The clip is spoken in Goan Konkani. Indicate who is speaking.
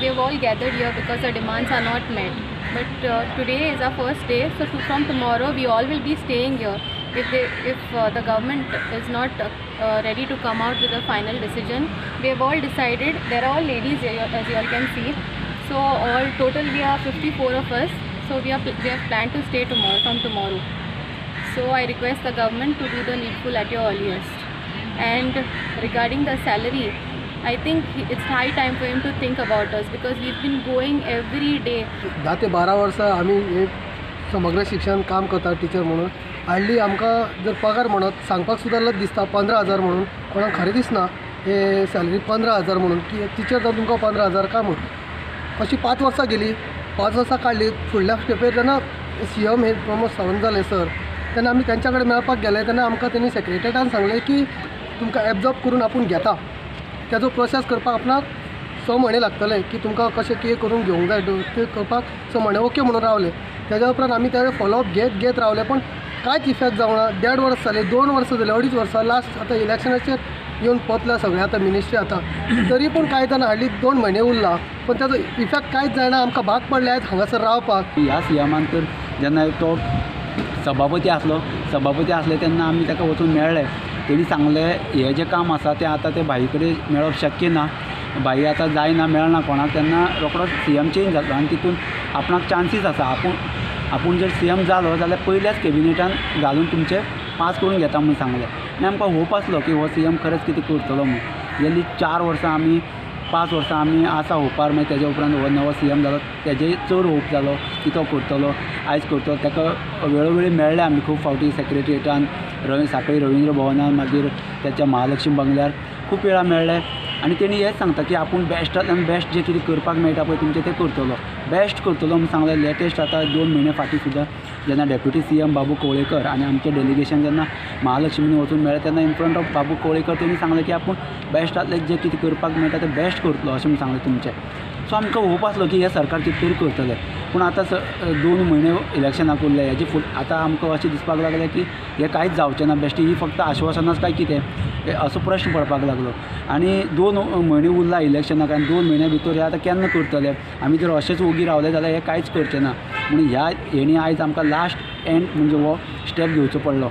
Speaker 1: We have all gathered here because our demands are not met. But today is our first day, so from tomorrow we all will be staying here. If the government is not ready to come out with a final decision, we have all decided. There are all ladies here, as you all can see. So all total we are 54 of us. So we have planned to stay tomorrow from tomorrow. So I request the government to do the needful at your earliest. And regarding the salary, I think it's high time for him to think about us because we've been going every day.
Speaker 2: 10 ते 12 वर्सां आमी हे समग्र शिक्षण काम करता टिचर म्हणून. हाडली आमकां जर पगार म्हणत सांगपाक सुद्दां लज दिसता 15,000 म्हणून, कोणाक खरें दिसना हे सॅलरी 15,000 म्हणून की टिचर जावन तुमकां 15,000 काय म्हणून. अशी 5 वर्सां गेली, 5 वर्सां काडली. फुडल्या स्टेपेर जेन्ना सी एम हे प्रमोद सावंत जाले सर, तेन्ना आमी तेंच्या कडेन मेळपाक गेले तेन्ना आमकां तेणी सेक्रेटरीटान सांगलें की तुमकां एब्जॉर्ब करून आपूण घेता, तेजो प्रोसेस करपाक आपणाक 6 म्हयने लागतले की तुमकां कशें कितें करून घेवंक जाय तें करपाक 6 म्हयने ओके म्हणून रावले. तेज्या उपरांत आमी तेजो फॉलोअप घेत घेत रावले पण कांयच इफेक्ट जावना. 1.5 वर्स जालें, 2 वर्सां जालीं, 2.5 वर्सां, लास्ट आतां इलेक्शनाचेर येवन पोतला सगळें आतां मिनिस्ट्री आतां तरी पूण कांय जाणा हाडली 2 म्हयने उरला पण तेजो इफेक्ट कांयच जायना. आमकां भाग पडले आयज हांगासर रावपाक.
Speaker 3: ह्या सी एमान तर जेन्ना तो सभापती आसलो, सभापती आसले तेन्ना आमी ताका वचून मेळ्ळे. तेणी सांगलें हें जें काम आसा तें आतां तें भाई कडेन मेळप शक्य ना, भाई आतां जायना, मेळना कोणाक. तेन्ना रोकडोच सी एम चेंज जातलो आनी तितून आपणाक चान्सीस आसा, आपूण जर सी एम जालो जाल्यार पयल्याच कॅबिनेटान घालून तुमचें पास करून घेता म्हूण सांगलें. आनी आमकां होप आसलो की हो सी एम खरेंच कितें करतलो म्हूण. गेली 4 वर्सां आमी 5 वर्सां आमी आसा होपार. मागीर तेज्या उपरांत हो नवो सी एम जालो, तेजेय चड होप जालो की तो करतलो, आयज करतलो. ताका वेळोवेळी मेळ्ळे आमी खूब फावटी सेक्रेटरिएटान, साखळी रवींद्र भवनान, मागीर त्याच्या महालक्ष्मी बंगल्यार खूब वेळा मेळ्ळे. आनी तेणी हेंच सांगता की आपूण बेस्टांतल्यान बेस्ट जें कितें करपाक मेळटा पळय तुमचें तें करतलो, बेस्ट करतलो म्हूण सांगलें. लेटेस्ट आतां 2 म्हयने फाटीं सुद्दां जेन्ना डेप्युटी सी एम बाबू कोळेकर आनी आमचें डेलिगेशन जेन्ना महालक्ष्मीन वचून मेळ्ळें तेन्ना इन फ्रंट ऑफ बाबू कोळेकर तेणी सांगलें की आपूण बेस्टांतलें जें कितें करपाक मेळटा तें बेस्ट करतलो अशें म्हूण सांगलें तुमचें. सो आमकां होप आसलो की हें सरकार कितें तरी करतलें. पूण आतां 2 म्हयने इलेक्शनाक उरले, हेजे फुडें आतां आमकां अशें दिसपाक लागलें की हें कांयच जावचें ना, बेश्टें ही फक्त आश्वासनाच काय कितें असो प्रश्न पडपाक लागलो. आनी 2 म्हयने उरला इलेक्शनाक आनी 2 म्हयन्या भितर हें आतां केन्ना करतले? आमी जर अशेंच ओगी रावले जाल्यार हें कांयच करचें ना. म्हणून ह्या हेणी आयज आमकां लास्ट एंड म्हणजे हो स्टेप घेवचो पडलो.